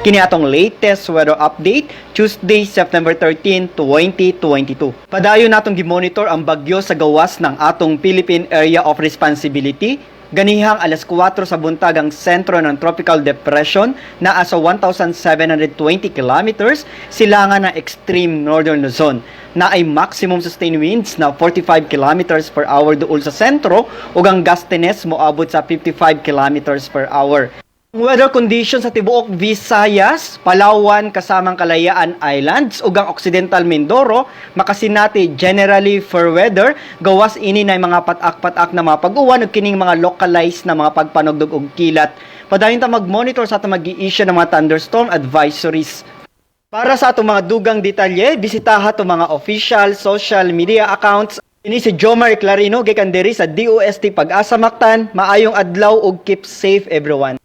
Kini atong latest weather update, Tuesday, September 13, 2022. Padayon natong gimonitor ang bagyo sa gawas ng atong Philippine Area of Responsibility. Ganihang alas 4 sa buntag, ang sentro ng tropical depression naa sa 1,720 kilometers silangan ng extreme northern Luzon, naay maximum sustained winds na 45 kilometers per hour duol sa sentro ug ang gustiness moabot sa 55 kilometers per hour. Ang weather conditions sa tibuok Visayas, Palawan kasamang Kalayaan Islands ug ang Occidental Mindoro makasinati generally fair weather, gawas ini na mga patak-patak na mga pag-uwan ug kining mga localized na mga pagpanugdog og kilat. Padayon ta mag-monitor sa atong mag-i-issue ng mga thunderstorm advisories. Para sa atong mga dugang detalye, bisitaha atong mga official social media accounts. Ini si Jomar Clarino gikan diri sa DOST Pag-asa Mactan. Maayong adlaw ug keep safe, everyone.